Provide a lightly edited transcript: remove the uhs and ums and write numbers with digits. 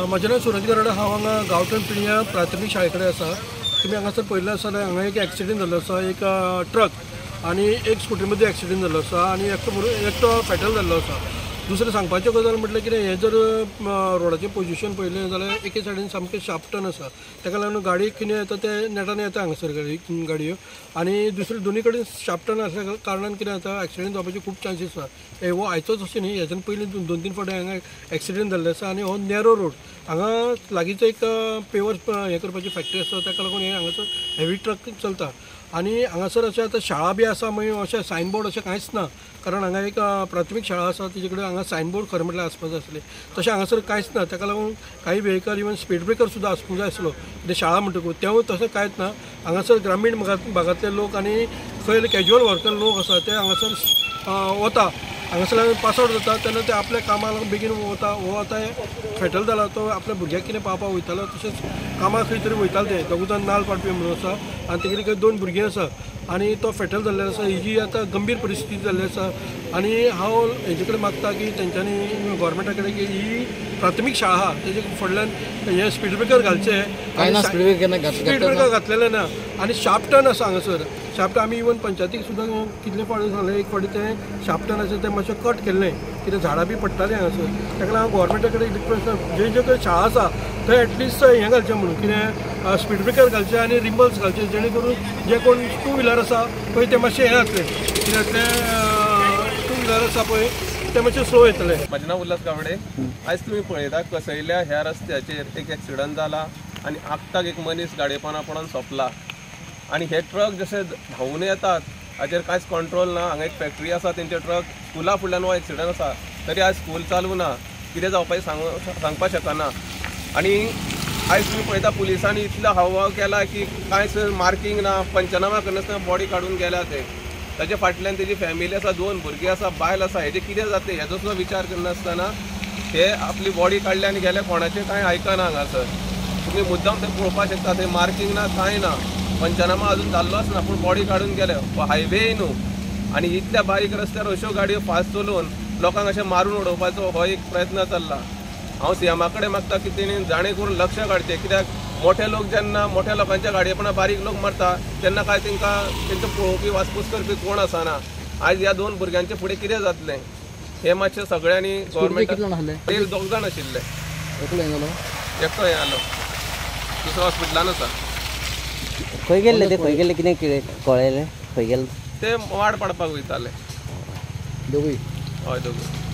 म्हजें नांव सुरज गरड. हांव हांगा गांवठण पिळयां प्राथमीक शाळे कडेन आसा. तुमी हांगासर पळयल्लें आसा जाल्यार हांगा एक एक्सिडंट जाल्लो आसा. एक ट्रक आनी एक स्कुटी मदीं एक्सिडंट जाल्लो आसा आनी एकटो फेटल जाल्लो आसा. दुसरें सांगपाचें गजाल म्हटल्यार कितें, हें जर रोडाचें पोजिशन पळयलें जाल्यार एके सायडीन सामकें शार्प टर्न आसा, ताका लागून गाडी कितें येता तें नेटान येता हांगासर गाडयो आनी दुसरें दोनी कडेन शार्प टर्न आसल्या कारणान कितें जाता, एक्सिडंट जावपाचे खूब चान्सीस आसा. हो आयचोच अशें न्ही, हेच्यान पयलीं 2-3 फावटी हांगा एक्सिडंट जाल्ले आसा. आनी हो नॅरो रोड, हांगा लागींच एक पेवर हें करपाची फॅक्टरी आसा, ताका लागून हें हांगासर हेवी ट्रक चलता. आनी हांगासर अशें आतां शाळा बी आसा मागीर अशें सायनबोर्ड अशें कांयच ना, कारण हांगा एक प्राथमीक शाळा आसा तिजे कडेन हांगा सायनबोर्ड खरें म्हटल्यार आसपाक जाय आसलें, तशें हांगासर कांयच ना. ताका लागून काही व्हेकल इवन स्पीड ब्रेकर सुद्दां आसूंक जाय आसलो कितें शाळा म्हणटकूच, तेवूय तशें कांयच ना. हांगासर ग्रामीण भागांतले लोक आनी खंय कॅज्युअल वर्कर लोक आसा ते हांगासर वता, हांगासर पास आवट जाता तेन्ना ते आपल्या कामाक बेगीन वता. हो आतां फेटल जाला तो आपल्या भुरग्याक कितें पावपाक वयतालो, तशेंच कामाक खंय तरी वयताले ते दोगूय जाण नाल पाडपी म्हणून आसा आनी तेगेली खंय 2 भुरगीं आसा आनी तो फेटल जाल्लो आसा. ही जी आतां गंभीर परिस्थिती जाल्ली आसा आनी हांव हेजे कडेन मागता की तेंच्यांनी गोवोरमेंटा कडेन की ही प्राथमीक शाळा आहा तेजे फुडल्यान हे स्पीड ब्रेकर घालचे, स्पीड ब्रेकर घातलेले ना आनी शार्प टर्न आसा हांगासर. शार्प टर्न आमी इवन पंचायतीक सुद्दां कितले फावटी सांगलें, एक फावटी तें शार्प टर्न आसा तें मातशें कट केल्लें, कितें झाडां बी पडटालीं हांगासर. ताका लागून गोवोरमेंटा कडेन रिक्वेस्ट, जे जे खंय शाळा आसा थंय एटलिस्ट हें घालचें म्हणून कितें स्पीड ब्रेकर घालचें आनी रिंबल्स घालचे, जेणे करून जे कोण टू व्हिलर आसा पळय ते मातशें हें जातलें, कितें जातलें, टू व्हिलर आसा पळय ते मातशें स्लो येतलें. म्हजें नांव उल्हास गावडे. आयज तुमी पळयता कसयल्या ह्या रस्त्याचेर एक एक्सिडंट जाला आनी आगताक एक मनीस गाडयेपणा पडोन सोंपला. आनी हे ट्रक जशे धांवून येतात हाचेर कांयच कंट्रोल ना. हांगा एक फॅक्टरी आसा, तेंचे ट्रक स्कुला फुडल्यान हो एक्सिडंट आसा, तरी आयज स्कूल चालू ना, कितें जावपाचें सांगपाक शकना. आनी आयज तुमी पळयता पुलिसांनी इतलो हावभाव केला की कांयच मार्कींग ना, पंचनामा करनासतना बॉडी काडून गेल्या ते. ताजे फाटल्यान तेजी फॅमिली आसा, 2 भुरगीं आसा, बायल आसा, हेजें कितें जातलें हेजो सुद्दां विचार करनासतना हे आपली बॉडी काडली आनी गेले. कोणाचें कांय आयकना हांगासर. तुमी मुद्दाम थंय पळोवपाक शकता, थंय मार्कींग ना, कांय ना, पंचनामा अजून जाल्लोच ना, पूण बॉडी काडून गेले. हायवे न्हू आनी इतल्या बारीक रस्त्यार अश्यो गाडयो फास्ट चलोवन लोकांक अशें मारून उडोवपाचो हो एक प्रयत्न चल्ला. हांव सीएमा कडेन मागता की तेणी जाणें करून लक्ष काडचें, कित्याक मोठे लोक जेन्ना मोठ्या लोकांच्या गाडयेपणा बारीक लोक मरता तेन्ना काय तेंकां तेंचो पळोवपी वासपूस करपी कोण आसना. आयज ह्या 2 भुरग्यांचे फुडें कितें जातलें हें मातशें सगळ्यांनी गोवोरमेंट. ते 2 जाण आशिल्ले, एकटो हें जालो, दुसरो हॉस्पिटलान आसा. खंय गेल्ले ते, खंय गेल्ले कितें कळ्ळें खंय गेल्ले ते? वाड पाडपाक वयताले दोगूय. हय दोगूय.